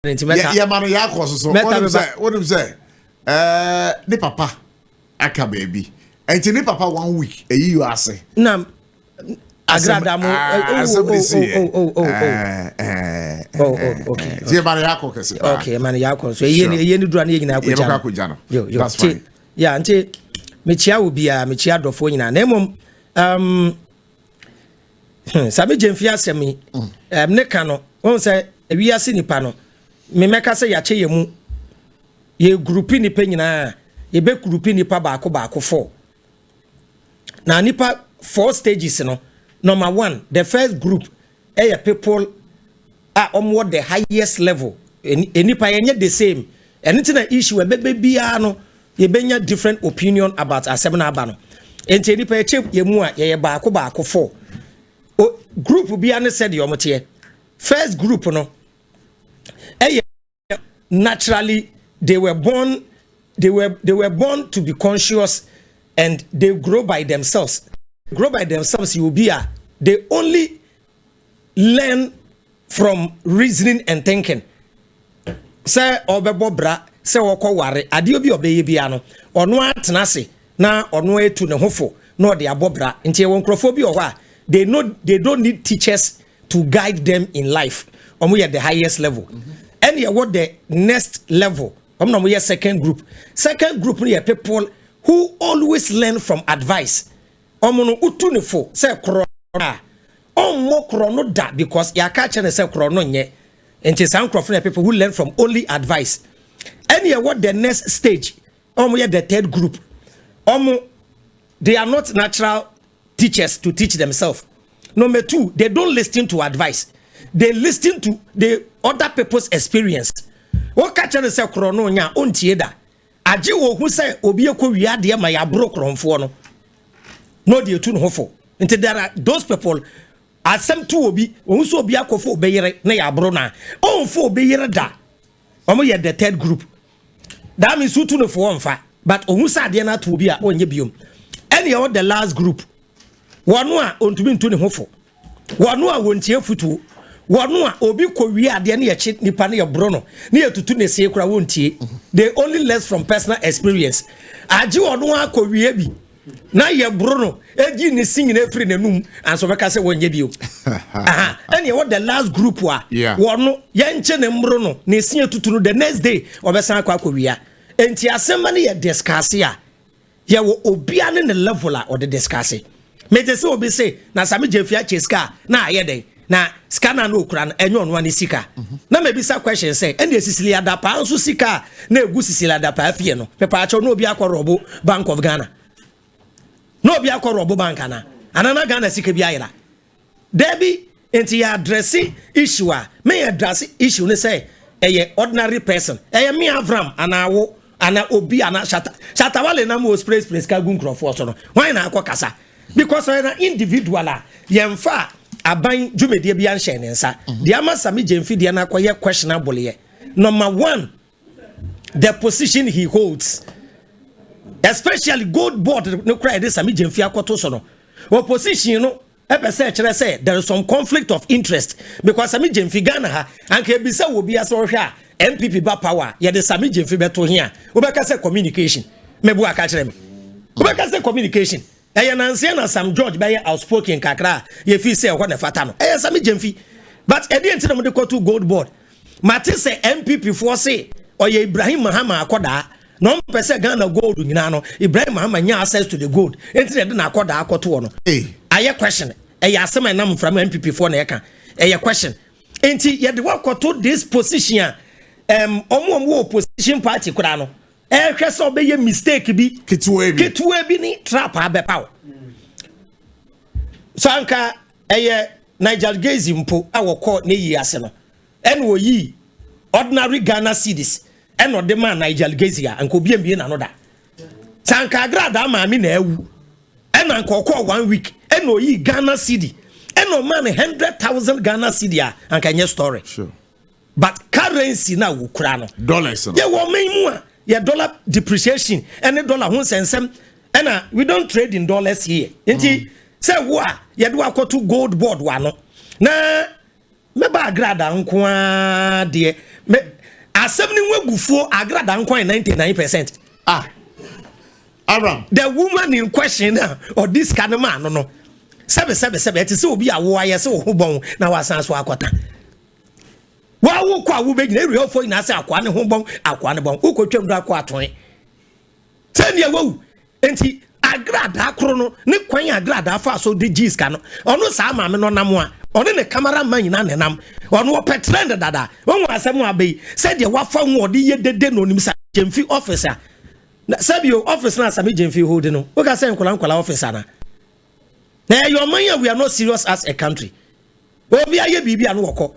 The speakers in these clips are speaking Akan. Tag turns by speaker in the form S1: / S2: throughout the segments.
S1: Nti mɛta
S2: Yɛ ma no yɛ akɔ so so.
S1: Mɛta
S2: Wonim
S1: bɛba.
S2: sɛ, wonim sɛ ne papa aka baabi, nti ne papa one week eyi yɔ ase.
S1: Na Agrada mo.
S2: Ah,
S1: Oh,
S2: asɛm de si yɛ.
S1: oh. Oh, okay.
S2: Nti yɛ ma no yɛ akɔ kɛse paa.
S1: Okay, ma no yɛ akɔ so. Eye ni, eye ni dura ne yɛ nyinaa akɔgya.
S2: Yɛbɛkɔ akɔgya no.
S1: Yo yo.
S2: That's
S1: Nti
S2: fine.
S1: ya, nti mekyia wo biara, mekyia adɔfoɔ nyinaa. Na mmom Sammy Gyamfi asɛm yi ne ka no, wɔn sɛ ewiase nipa no, memɛka sɛ yɛakyɛ yɛ mu, yɛ group nipa nyinaa, yɛbɛ group nipa baako baako four. Na nipa four stages no, number one, the first group ɛyɛ people a wɔwɔ the highest level. Nipa yɛnyɛ the same. Ɛno ti na issue ɛbɛbɛ biara no, yɛbɛnya different opinion about asɛm no aba no. Nti nipa yɛkyɛ yɛ mu a, yɛyɛ baako baako four. O group biara ne sɛdeɛ wɔn teɛ. First group no ɛyɛ naturally they were born to be conscious and they grow by themselves. Grow by themselves, you be a they only learn from reasoning and thinking. Sɛ ɔbɛbɔ bra, sɛ ɔkɔ ware, adeɛ bi a ɔbɛyɛ bia no, ɔno atena ase na ɔno etu ne ho fo na ɔde abɔ bra. Nti ɛwɔ nkurɔfoɔ bi wɔ hɔ a they know they don't need teachers to guide them in life. Wɔn yɛ the highest level. Ɛna ɛwɔ the next level, wɔn na wɔn yɛ second group. Second group no yɛ people who always learn from advice. Wɔn no, utu ne fo sɛ korɔ a, ɔmmɔ korɔ no da, because yɛaka kyerɛ ne sɛ korɔ no nyɛ. Nti saa nkurɔfoɔ no yɛ people who learn from only advice. Ɛne ɛwɔ the next stage, wɔn yɛ the third group. Wɔn, they are not natural teachers to teach themselves. Number two, they don't listen to advice, they listen to the other people's experience. Wɔka kyerɛ no sɛ korɔ no nya, ɔntie da, agye wɔ hu sɛ obi ekɔ wia adeɛ ma yɛaboro korɔmfoɔ no na ɔde etu ne ho fo. Nti there are those people, asɛm to obi ohun sɛ obi akɔfo obɛyere na yɛaboro na ɔnfo obɛyere da. Wɔn yɛ the third group. That means wotu ne fo, wɔnfa, but ohun sɛ adeɛ no ato obi a, ɔnyɛ biom. Ɛne ɛwɔ the last group, wɔn a ontumi ntu ne ho fo, wɔn a wɔntie futuo, wɔn a obi kɔ wie adeɛ ne yɛkyi nipa ne yɛboro no ne yɛtutu ne sie kora, wɔntie. They only learn from personal experience. Agye wɔn akɔ wie bi na yɛboro no egyi ne si nyina efiri n'anum anso bɛka sɛ wɔnyɛ bio. Ɛne ɛwɔ the last group a wɔn yɛnkyɛ ne mboro no ne si etutu no, the next day ɔbɛsan akɔ wia. Nti asɛm no yɛ discuss a, yɛwɔ obia ne ne level a ɔde discuss. Mete sɛ obi se na Sammy Gyamfi akyɛ sika a, na ayɛ dɛn na sika na okura no ɛnyɛ ɔno ne sika? Na mebisa question sɛ, ɛne Cecilia Dapaah nso sika a na egu Cecilia Dapaah fie no, pepaakyɛw, na obi akɔ rob Bank of Ghana, na obi akɔ rob bank ana na Ghana sika bi ayera? Dabi. Nti yɛ address issue a, me yɛ address issue ne sɛ ɛyɛ ordinary person, ɛyɛ me Avram anaa wo ana obi ana Shatta Wale nam wɔ spray spray sika gu nkurɔfoɔ so no, wɔn na akɔ kasa because ɔyɛ na individual a yɛnfa aban dwumadie bi anhyɛ ne nsa. Deɛ ama Sammy Gyamfi deɛ no akɔyɛ questionable yɛ, number one, the position he holds, especially Gold Board no kora yɛde Sammy Gyamfi akɔto so no. Opposition no ɛpɛ sɛ ɛkyerɛ sɛ there is some conflict of interest because Sammy Gyamfi, Ghana ha, anka ebisa wɔ bi asɛ ɔhwɛ a NPP ba power, yɛde Sammy Gyamfi bɛto hia, wobɛka sɛ communication. Mɛbu aka kyerɛ me, wobɛka sɛ communication. Ɛyɛ nanseɛ na Sam George bɛyɛ outspoken kakra a yɛfi sɛ ɛhɔ na ɛfata no, ɛyɛ Sammy Gyamfi. But ɛdeɛ nti na mode kɔto Gold Board? Mate sɛ NPP foɔ se ɔyɛ Ibrahim Mahama akɔdaa na ɔmpɛ sɛ Ghana gold nyinaa no, Ibrahim Mahama nya access to the gold, nti na ɛde na akɔdaa akɔtoɔ no. Ayɛ question. Ɛyɛ asɛm a ɛnam mframa, NPP foɔ na ɛka. Ɛyɛ question. Nti yɛde wakɔto this position a ɔmo a ɔmo wɔ opposition party koraa no ɛhwɛ sɛ ɔbɛyɛ mistake bi
S2: ketewa bi.
S1: Ketewa bi ne trap abɛpa wo so. Anka ɛyɛ Nigel Gaisie mpo a wɔkɔ ne yie ase no, ɛna oyi ordinary Ghana cedis ɛna ɔde maa Nigel Gaisie a, nka obi mbie n'ano da. Sɛ anka Agradaa maame na awu, ɛna nka ɔkɔɔ one week ɛna oyi Ghana cedi ɛna ɔmaa no 100,000 Ghana cedi a, anka nyɛ story. But currency na wokura no,
S2: dollars no,
S1: yɛwɔ ɔman mu a yɛ dollar depreciation ɛne dollar ho nsɛnsɛm, ɛna we don't trade in dollars here. Nti sɛ wo a yɛde wakɔto Gold Board wa no na mɛba Agrada nko ara deɛ, Me asɛm ne ho abufuo Agrada nkwan 99%.
S2: Ah, Abraham.
S1: The woman in question na ɔde sika no maa no no, sɛbe sɛbe sɛbe, ɛte sɛ obi a wo ayɛ sɛ wo ho bɔn na wasan so akɔta. Wawo kɔ a wobɛgyina ewia nyinaa sɛ akoa ne ho bɔn, akoa ne bɔn, wokɔtwam do akɔ atoe sɛnea wawu. Nti Agradaa koro no ne kwan Agradaa fa so de gye sika no, ɔno saa maame no nam a ɔne ne camera man nyinaa nenam, ɔno ɔpɛ trend dada. Wɔn asɛm abɛyi sɛdeɛ wafa ho ɔde yɛ dede na onim sɛ Gyemfi office a sɛbi office na Sammy Gyemfi hold no, woka sɛ nkɔla nkɔla office ana na ɛyɛ ɔman a we are not serious as a country. Obi ayɛ biribi a no wɔkɔ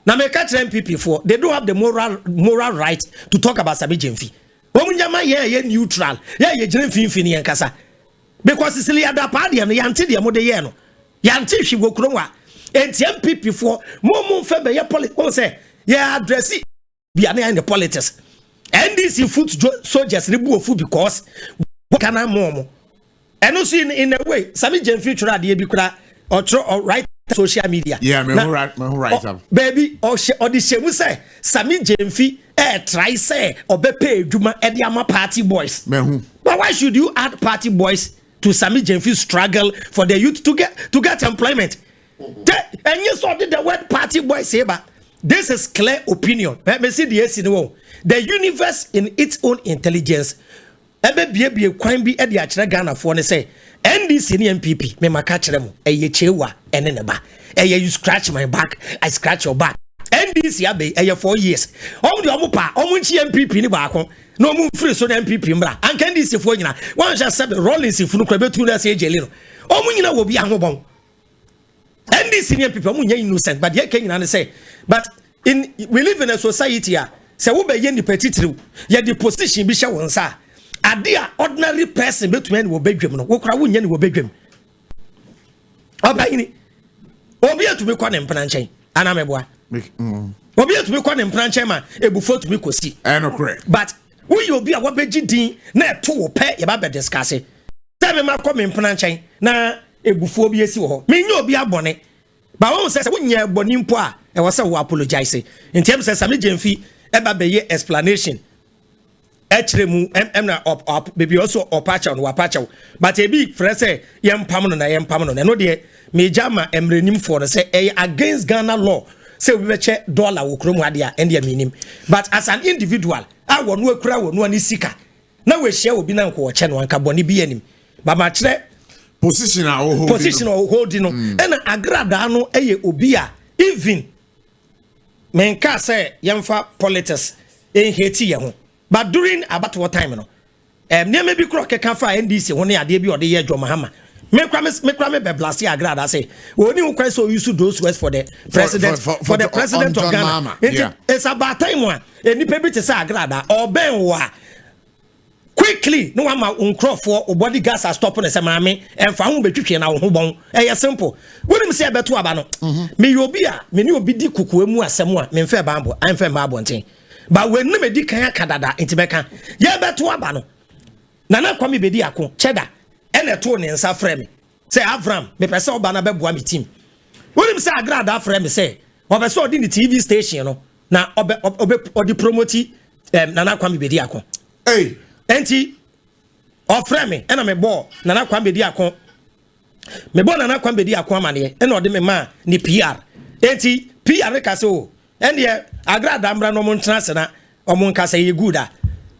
S1: na meka kyerɛ NPP foɔ, they don't have the moral right to talk about Sammy Gyemfi. Wɔn nyama yɛ yɛ neutral, yɛ yɛ gyina mfimfini yɛn kasa, because Cecilia Dapaah deɛ no, yante deɛ mo de yɛ no, yante hwi wɔ kurom wa. Nti NPP foɔ, mo nfɛ bɛyɛ politics wɔn sɛ yɛ address bia ne yɛ ne politics. NDC foot soldiers ne bu ofu because kana mo mo ɛno nso in a way Sammy Gyamfi twerɛ adeɛ bi kora, ɔtwerɛ, ɔwrite social media.
S2: Yeah, me who write, me who write up.
S1: Baabi ɔhyɛ, ɔde hyɛ mu sɛ Sammy Gyamfi ɛɛtry sɛ ɔbɛpɛ adwuma ɛde ama party boys.
S2: Me who.
S1: But why should you add party boys to Sammy Gyamfi's struggle for the youth to get employment? Ɛnyɛ sɛ ɔde the word party boys eba. This is clear opinion. Ɛ mɛ si deɛ esi ni wɔn. The universe in its own intelligence ɛbɛ biebie kwan bi ɛde akyerɛ Ghanafoɔ ne sɛ NDC ne NPP, mɛma ka kyerɛ mo, ɛyɛ kyewa ɛne ne ba, ɛyɛ you scratch my back, I scratch your back. NDC abɛ ɛyɛ 4 years, ɔmo deɛ ɔmo pa ɔmo nkyi NPP ne baako na ɔmo nfiri so na NPP mbra anka NDC foɔ nyina wɔn hyɛ sɛ Rawlings funu kora bɛtu na ɛsɛ egyeli no, ɔmo nyina wɔ bi ahobɔn. NDC ne NPP, ɔmo nyɛ innocent, but deɛ ɛka nyina ne sɛ, but in we live in a society a sɛ wobɛyɛ nipa titiriw, yɛde position bi hyɛ wɔn nsa a, ade a ordinary person bɛtumi ɛne wɔ bɛdwam no, wokora wonyɛ ne wɔ bɛdwam. Ɔbɛnyini obi atumi kɔ ne mpena nkyɛn anamɛboa, obi atumi kɔ ne mpena nkyɛn ma ebufuo tumi kɔsi.
S2: Ɛno correct.
S1: But woyɛ obi a wabɛgye din na ɛto wo pɛ, yɛba bɛ discuss sɛ mema kɔ me mpena nkyɛn na ebufuo bi esi wɔ hɔ. Menyɛ obi abɔne ba wɔn sɛ wonyɛ bɔne mpo a, ɛwɔ sɛ wo apologize. Nti ɛm sɛ Sammy Gyamfi ɛba bɛyɛ explanation ɛkyerɛ mu ɛm na ɔp beebi ɔso ɔpa kyɛw no, wapa kyɛw, but ebi frɛ sɛ yɛmpam no na yɛmpam no na ɛno deɛ megya ma mmeranimfoɔ no sɛ ɛyɛ against Ghana law sɛ obi bɛkyɛ dollar wɔ kurom adeɛ a, ɛndeɛ menim. But as an individual a wɔn akura wɔn ani sika na wɔahyia obi na nkɔ ɔkyɛ no, anka bɔne bi anim ba ma kyerɛ.
S2: Position a ɔhold.
S1: Position a ɔhold no, ɛna Agradaa no ɛyɛ obi a even menka sɛ yɛmfa politics ɛnhɛti yɛn ho, but during abatoɔ time no, nneɛma bi korɔ keka fa NDC ho ne adeɛ bi a ɔde yɛ John Mahama, mekura me bɛblast Agradaa sɛ oni ho kwan sɛ ɔuse those words for the president for the president of
S2: on John
S1: Ghana.
S2: Mahama,
S1: Nti it's about time a nipa bi te sɛ Agradaa ɔbɛn wɔ a, quickly ne wama nkurɔfoɔ o bodyguards a stop ne sɛ maame ɛnfa ho bɛtwitwi na wo ho bɔn. Ɛyɛ simple. Wonim sɛ ɛbɛto aba no, meyɛ obi a me ne obi di kokoa mu asɛm a memfɛ ban bɔ ɛmfɛ mma abɔnten ba wɔnim edi kan aka dada. Nti bɛka yɛbɛto aba no, Nana Kwame Bediako kyɛda ɛna ɛtoo ne nsa frɛ me sɛ Avram, mepɛ sɛ ɔba na bɛboa me team. Wonim sɛ Agradaa frɛ me sɛ ɔbɛ sɛ ɔde ne TV station no na ɔbɛ ɔbɛ ɔde promote Nana Kwame Bediako.
S2: Hey.
S1: Nti ɔfrɛ me ɛna mebɔɔ Nana Kwame Bediako, mebɔɔ Nana Kwame Bediako amaneɛ, ɛna ɔde me maa ne PR. Nti PR ka sɛ o ɛndeɛ Agrada mmra na ɔmo ntena ase na ɔmo nka sɛ yɛ good a.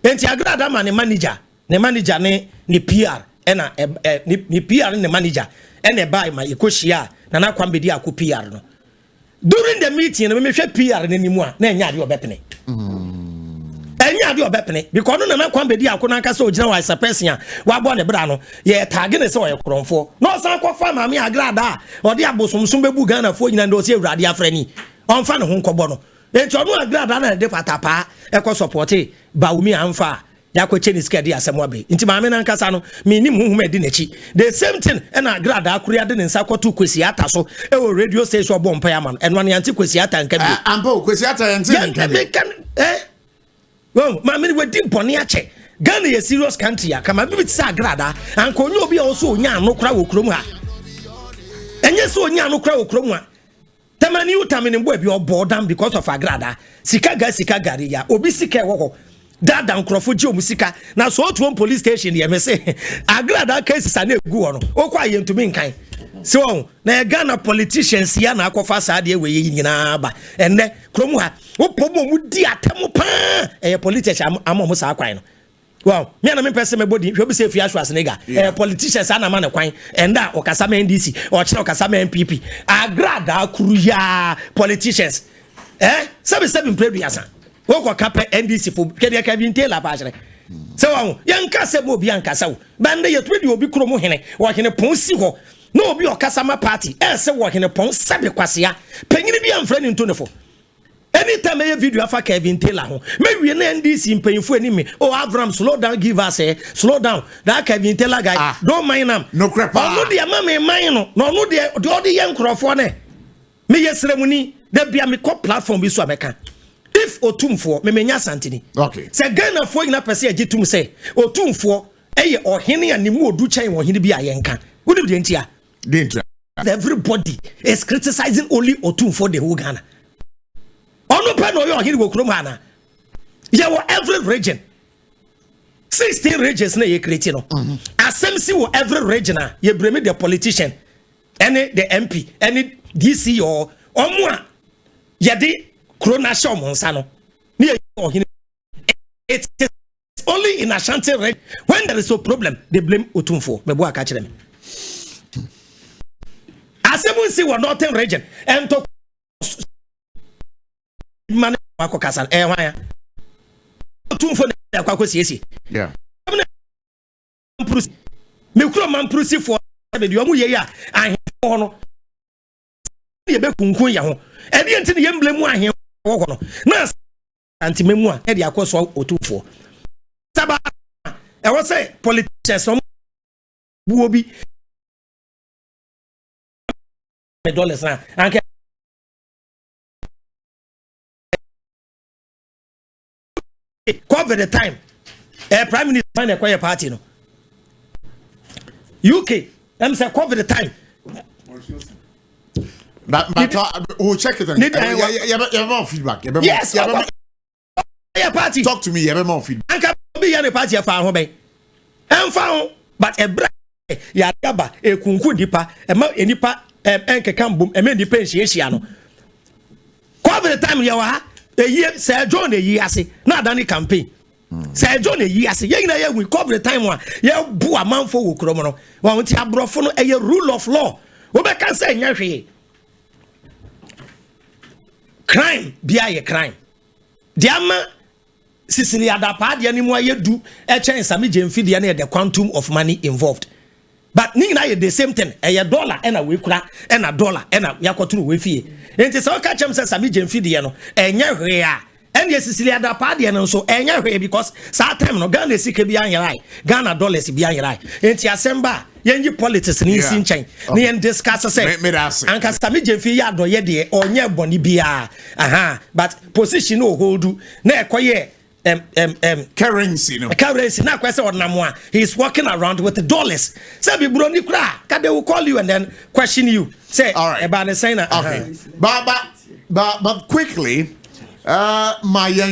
S1: Nti Agrada ma ne manager, ne manager ne PR, ɛna ɛ ɛ ne PR ne ne manager ɛna ɛbaa ma yɛkɔhyia a Nana Kwame Bediako PR no. During the meeting no, mehwɛ PR n'anim a, na ɛnyɛ adeɛ ɔbɛpene, ɛnyɛ adeɛ ɔbɛpene, because ɔno Nana Kwame Bediako n'ankasa ogyina hɔ as a person a wabɔ ne bra no, yɛ target ne sɛ ɔyɛ korɔmfoɔ na ɔsan kɔfa maame Agrada a ɔde abosomsom bɛbu Ghanafoɔ nyinaa na ɔsi Awurade afrɛ ni, ɔmfa ne ho nkɔbɔ no. Nti ɔno Agrada na de patapaa ɛkɔ support Bawumia amfa a yɛakɔkyɛ ne sika de asɛm abɛ. Nti maame nankasa no, menim honhom adi n'akyi. The same thing ɛna Agradaa koro ade ne nsa kɔto Kwesi Ata so ɛwɔ radio station, ɔbɔ mpae ama no. Ɛno ane ante Kwesi Ata nka bio.
S2: Ampa o, Kwesi Ata yɛn te ne nka bio.
S1: Wɔn maame no wadi bɔne akyɛ. Ghana yɛ serious country a kama bi te sɛ Agradaa anka onye obi a ɔso onya ano kora wɔ kurom ha. Ɛnyɛ sɛ onya ano kora wɔ kurom ha. Tamani wotame ne mbɔ bi ɔbɔ dam because of Agrada sika ga sika gari ya obi sika ɛwɔ hɔ dada, nkurɔfo gye ɔmu sika na so otuom police station yɛ mɛ sɛ Agrada cases a na egu hɔ no, okɔ a yɛntumi nkan sɛ wɔn na yɛ Ghana politicians ya na akɔfa saa adeɛ wɔ yi nyinaa ba. Ɛnɛ kurom ha wopɔ mu, ɔmu di atɛm paa, ɛyɛ politicians ama ɔmo saa kwan no. Well, me ana mepɛ sɛ mɛbɔ din, hwɛ obi sɛ Efia Schwarzenegger, ɛyɛ politicians ana ma ne kwan. Ɛnda ɔkasa ma NDC, ɔkyerɛ ɔkasa ma NPP, Agradaa kuru yaa politicians sɛbi sɛbi mpere wɔkɔ kapɛ NDC fo. Hwɛ Kevin Taylor pa akyerɛ sɛ wɔn yɛnka sɛ mo obi ankasa wo bɛnde yɛtumi de obi kurom hene wɔhene pɔn si hɔ na obi ɔkasa ma party ɛsɛ wɔhene pɔn sɛbi kwasea panyini bi amfrɛ ne nto ne fo. Anytime ɛyɛ video afa Kevin Taylor ho, mewie na NDC mpanyinfo anim mi, "Oh Avram, slow down, give us slow down, that Kevin Taylor guy." Ah. Don't mind am.
S2: Nokorɛ paa.
S1: Ɔno deɛ ma mi man no na ɔno deɛ ɔde yɛ nkurɔfoɔ nɛ meyɛ srɛmuni da bia mekɔ platform bi so a mɛka if Otumfoɔ memenya Asanteni sɛ Ghanafoɔ nyina pɛ sɛ yɛgye tom sɛ Otumfoɔ ɛyɛ ɔhene a ne mu odu kyɛn ɔhene bi a yɛnka, wonim deɛ nti a
S2: deɛ nti?
S1: Everybody is criticizing only Otumfoɔ, the whole Ghana. Ɔno pɛ na ɔyɛ ɔhene wɔ kurom ha na yɛwɔ every region, 16 regions na yɛ create no. Asɛm si wɔ every region a yɛbrɛ the politician ɛne the MP ɛne DC or ɔmo a yɛde kuro no ahyɛ ɔmo nsa no ne yɛ ɔhene. It is only in Ashanti region, when there is a problem, they blame Otumfoɔ. Mɛbo aka kyerɛ me asɛm nsi wɔ Northern Region ɛntɔ ma ne akɔ kasa no, ɛyɛ hwan a Otumfoɔ na ɛkɔ akɔ siesie. Mampurusi, me kuro Mampurusifoɔ bɛbi ɔmo yɛ yi a ahemfo hɔ no yɛ bɛ kunkun yɛ ho ɛdeɛ nti ne yɛn mbile mu ahemfo hɔ no na Asantema mu a ɛde akɔ so Otumfoɔ saba ɛwɔ sɛ politicians ɔmo buo bi dollars na anka COVID time prime minister na ɛkɔyɛ party no UK sɛ COVID time.
S2: But we'll check it and yeah, more feedback. Yeah,
S1: Yes,
S2: yeah,
S1: yɛ party.
S2: Talk to me. Yeah, more feedback.
S1: Anka obi yɛ ne party ɛfa ho bɛn ɛnfa ho, but ɛbrɛ yɛade aba ekunku nipa, ɛma nipa ɛnkeka mbom, ɛma nipa nhyiahyia no. COVID time yɛ wɔ ha eyi sɛ John eyi ase na adane campaign sɛ John eyi ase, yɛn nyinaa yɛ hu COVID time a yɛbu amanfo wɔ kurom no wɔn ti. Aborɔfo no ɛyɛ rule of law, wobɛka sɛ ɛnyɛ hwee, crime bia yɛ crime. Deɛ ama Cecilia Dapaah deɛ no mu ayɛ du ɛkyɛn Sammy Gyamfi deɛ no yɛ the quantum of money involved, but ne nyinaa yɛ the same thing, ɛyɛ dollar ɛna wei kura ɛna dollar ɛna yakɔtoro wei fie. Nti sɛ ɔka kyɛm sɛ Sammy Gyamfi deɛ no ɛnyɛ hwee a, ɛnneɛ Cecilia Dapaah deɛ no nso ɛnyɛ hwee, because saa time no Ghana sika bi anyera, Ghana dollars bi anyera. Nti asɛm ba a, yɛnyi politics ne nsi nkyɛn ne yɛn discuss sɛ
S2: Me da ase.
S1: anka Sammy Gyamfi yɛ adɔyɛ deɛ ɔnyɛ bɔne biara aha, but position no hold na ɛkɔyɛ
S2: Currency no.
S1: Currency na akɔyɛ sɛ ɔnam a he is walking around with dollars sɛ biburoni koraa ka they will call you and then question you sɛ
S2: All right.
S1: ɛbaa ne sɛn na.
S2: Okay. But quickly, my young